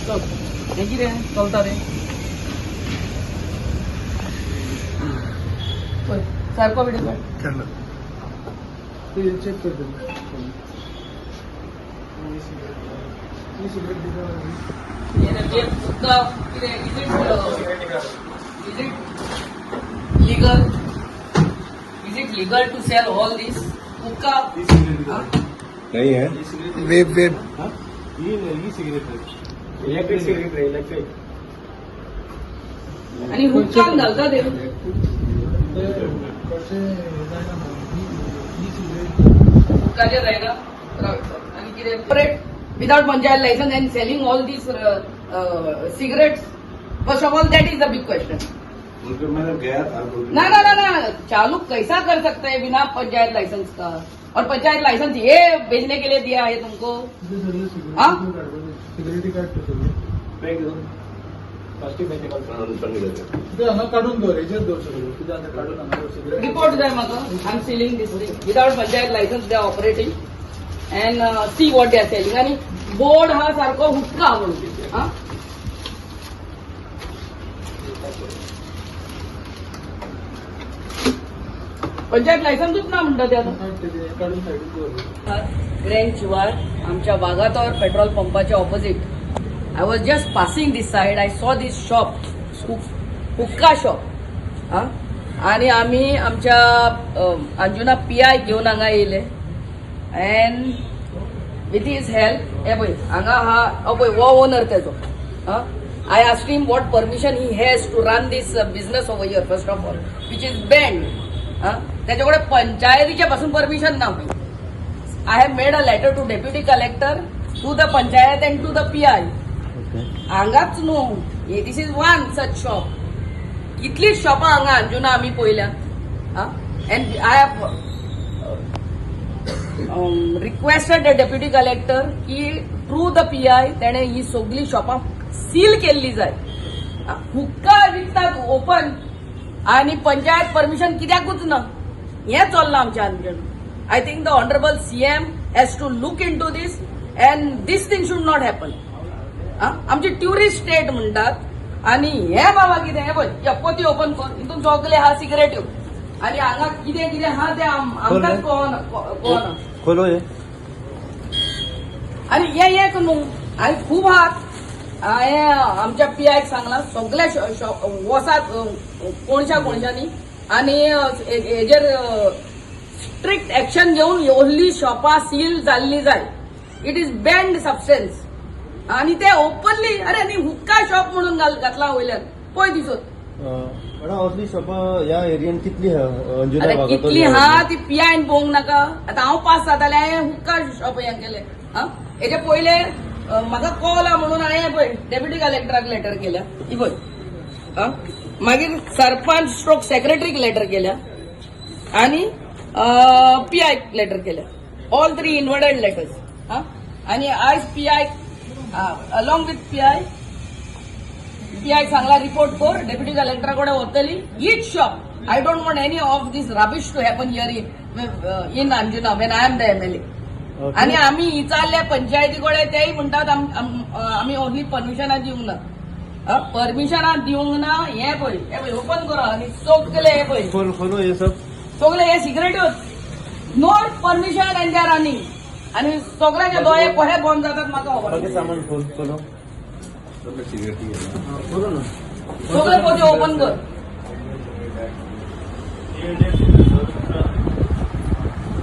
चल, हें कितें चलता तें पळय, सारको व्हिडिओ काड. काडला. ते चेक करता. ही सिगरेट दिता. हे कितें? Is it legal? Is it legal to sell all this हुक्का? नहीं है. Vape vape. ही सिगरेट, इलेक्ट्रिक सिगरेट रे, इलेक्ट्रिक. आणि हुक्कान घालता ते. कशें जायना ही सिगरेट. हुक्काचे जायना. आणि कितें operate without panchayat license and selling all these cigarettes? First of all, that is the big question. उनको मैंने गया था. ना ना ना ना, चालू कैसा कर सकते हैं बिना पंचायत लाइसेंस का? और पंचायत लाइसेंस ये बेचने के लिए दिया है तुमको? हा? सिगरेटी काडटा सगळे. Plastic bag. ते हांगा काडून दवर, हेजेर दवर सगळं कितें आतां काडून हांगा दवर सिगरेट. रिपोर्ट जाय म्हाका. I am sealing this. Without panchayat license they are operating and see what they are selling. आणि बोर्ड हा सारको हुक्का म्हणून हा. पंचायत लायसन्सूच ना म्हणटा ते आतां. काड ते काडून सायडीक दवर. ग्रँड शिवार आमच्या वागातोर पेट्रोल पंपाच्या opposite, I was just passing this side, I saw this shop, हुक्का शॉप. हा, आणि आम्ही आमच्या अंजुना पी I घेवन हांगा येयले अँड विथ his help. हे पळय हांगा हा, हो पळय, हो ओनर तेजो. हा, I asked him what permission he has to run this business over here, first of all, which is banned. हा, त्याच्या कडेन पंचायतीच्या पासून परमिशन ना. I have made a letter to deputy collector, to the panchayat and to the PI. हांगाच न्हू, this is one such shop. कितलीच शॉपां हांगा अंजुना आमी पळयल्या. And I have requested the deputy collector की थ्रू the PI तेणे ही सगळी शॉपां सील केल्ली जाय. हुक्का विकतात ओपन आणि पंचायत परमिशन कित्याकूच ना. हें चल्लां आमच्या Anjuna. I think the honourable CM has to look into this and this thing should not happen. आमची ट्युरिस्ट स्टेट म्हणटात आणि हे बाबा कितें? हे पळय, हे पोती ओपन कर, हितून सगळे हा सिगरेट्यो आणि हांगा कितें कितें हा तें आमकांच कळना कळना. खोलो हे. आणि हे एक न्हू, आनी खूब आहात. हांवें आमच्या पीआयक सांगलां, सगल्या वसात कोणशा कोणशांनी आनी हेजेर स्ट्रिक्ट एक्शन घेवन ओन्ली शॉपां सील जाल्ली जाय. It is banned substance आणि ते ओपनली. अरे, आनी हुक्का शॉप म्हणून घातला वयल्यान पळय दिसत. मॅडम, असली शॉपां ह्या एरियन कितली आहा अंजुना? आता कितली हा ती पियान पळोवंक नाका. आतां हांव पास जातालें, हांवें हुक्का शॉप हें केलें. हा, हेजे पयले म्हाका कॉल म्हणून हांवें पळय डेप्युटी कलेक्टराक लेटर केल्या ही पळय. हा, मागीर सरपंच स्ट्रोक सेक्रेटरीक लेटर केल्या आणि पीआय लेटर केल्या. All three inwarded letters. हा, आणि आयज PI along with PI PI सांगला रिपोर्ट कर, डेप्युटी कलेक्टरा कडेन वतली each shop. I don't want any of this rubbish to happen here in Anjuna when I am the MLA. आणि आम्ही विचारल्या पंचायती कडेन, तेय म्हणटात आमी ओनली परमिशनां दिवंक ना, परमिशनां दिवंक ना. हे पळय, हे पळय, ओपन करा आनी सगळे हे पळय. खोल खोलो हे सब. सगळे हे सिगरेट्योच, no permission and they are running. आणि सगळ्याचे दोळे कशे बंद जातात म्हाका खबर बाकी ना. सामान खोल खोलो. खोलो ना. सगळे पोते ओपन कर.